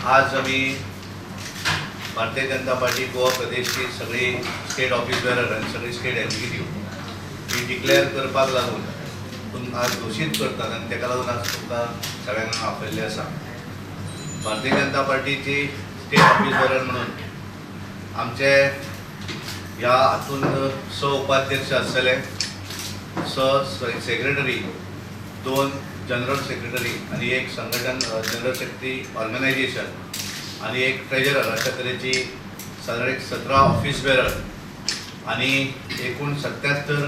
आज आमी भारतीय जनता पार्टी गोवा प्रदेशची सगळी स्टेट ऑफिस बेरर आनी सगळी स्टेट एक्झिक्युटीव ही डिक्लेअर करपाक लागून तुमकां आज घोशीत करतात आनी ताका लागून आज तुमकां सगळ्यांक आपयल्लें आसा. भारतीय जनता पार्टीची स्टेट ऑफिस बेरर म्हणून आमचे ह्या हातून 6 उपाध्यक्ष आसतले, 6 सेक्रेटरी, 2 जनरल सेक्रेटरी आनी एक संघटन जनरल सेक्रेटरी ऑर्गनायजेशन आनी एक ट्रेजरर अशा तरेची सादारण एक 17 ऑफिस बेरर आनी एकूण 77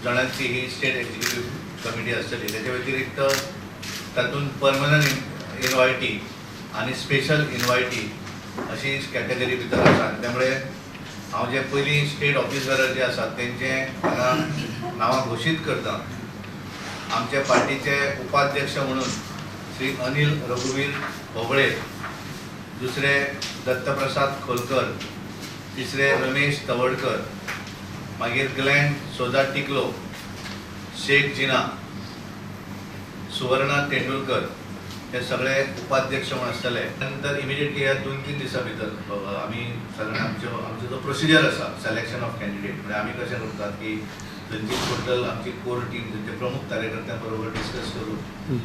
जाणांची ही स्टेट एक्झिक्युटीव कमिटी आसतली. तेच्या व्यतिरिक्त तातूंत परमनंट इनवायटी आनी स्पेशल इनवायटी अशी कॅटेगरी भितर आसा. त्यामुळे हांव जे पयलीं स्टेट ऑफिस बेरर जे आसात तेंचे हांगा नांवां घोशीत करता. आमचे पार्टीचे उपाध्यक्ष म्हणून श्री अनिल रघुवीर होबळे, दुसरे दत्तप्रसाद खोलकर, तिसरे रमेश तवडकर, मागीर ग्लॅन सोजा टिकलो, शेख जिना, सुवर्णा तेंडुलकर हे सगळे उपाध्यक्ष म्हणून आसतले. नंतर इमिजिएटली ह्या 2-3 दिसां भितर आमी सादारण आमचो जो प्रोसिजर आसा सिलेक्शन ऑफ कॅन्डिडेट, म्हणजे आमी कशें करतात की थंयची टोटल आमची कोर टीम थंयचे प्रमुख कार्यकर्त्यां बरोबर डिस्कस करून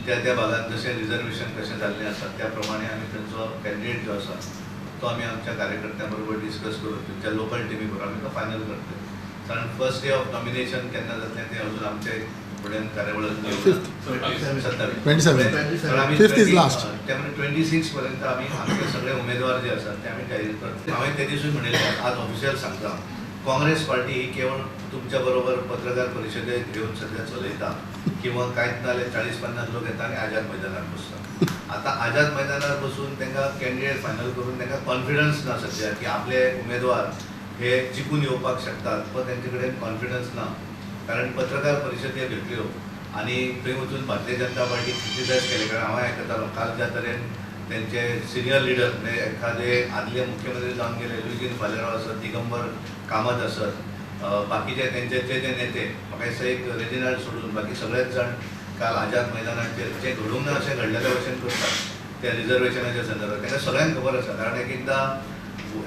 त्या त्या भागात जशें रिजर्वेशन कशें जाल्लें आसा त्या प्रमाणे आमी थंयचो कॅन्डिडेट जो आसा तो आमी आमच्या कार्यकर्त्यां बरोबर डिस्कस करून थंयच्या लोकल टिमी बरोबर आमी तो फायनल करतले. कारण फर्स्ट डे ऑफ नॉमिनेशन केन्ना जातलें तें अजून आमचे फुड्यान कार्यावळ 27 5th is last. त्यामुळे 26 पर्यंत आमी आमचे सगळे उमेदवार जे आसात ते आमी जाहीर करतले. हांवें ते दिसूय म्हणिल्लें, आज ऑफिशियल सांगता, काँग्रेस पार्टी ही केवळ तुमच्या बरोबर पत्रकार परिशदेत घेवन सध्या चलयता किंवा कांयच ना जाल्यार 40-50 लोक येता आनी आझाद मैदानार बसता. आतां आझाद मैदानार बसून तांकां कॅन्डिडेट फायनल करून तांकां कॉन्फिडन्स ना सध्या की आपले उमेदवार हे जिखून येवपाक शकतात, पण तेंचे कडेन कॉन्फिडन्स ना. कारण पत्रकार परिशदे घेतल्यो आनी थंय वचून भारतीय जनता पार्टी क्रिटिसायज केले. कारण हांव आयकतालो काल ज्या तरेन तेंचे सिनियर लिडर म्हणजे एखादे आदले मुख्यमंत्री जावन गेले, लुईजिन फालेरो आसत, दिगंबर कामत आसत, बाकीचे तेंचे जे जे नेते, म्हाका दिसता एक रेजिनाल्ड सोडून बाकी सगळेच जाण काल आझाद मैदानाचेर जें घडूंक ना अशें घडलेल्या भशेन करतात त्या रिजर्वेशनाच्या संदर्भात. तांकां सगळ्यांक खबर आसा. कारण एक एकदां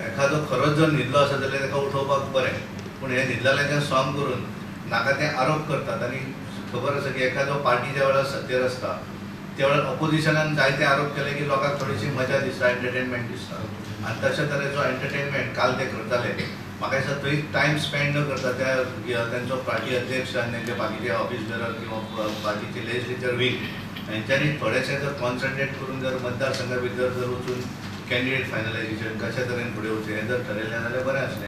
एखादो खरोच जर न्हिदलो आसत जाल्यार ताका उठोवपाक बरें, पूण हे न्हिदलेल्यांचें सॉंग करून नाका ते आरोप करतात. आनी खबर आसा की एखादो पार्टी ज्या वेळार सत्तेर आसता त्या वेळार ऑपोजिशनान जायते आरोप केले की लोकांक थोडीशी मजा दिसता, एंटरटेनमेंट दिसता. आनी तशे तरेचो एंटरटेनमेंट काल ते करताले. म्हाका दिसता थंय टायम स्पेंड न करता त्या तेंचो पार्टी अध्यक्ष आनी तेंचे बाकीचे ऑफिस बेरर किंवा बाकीचे लेजिस्लेचर वींग हेंच्यांनी थोडेशें जर कॉन्सन्ट्रेट करून जर मतदारसंघा भितर जर वचून कॅन्डिडेट फायनलायजेशन कशा तरेन फुडें वचचें हें जर ठरयलें जाल्यार बरें आसलें.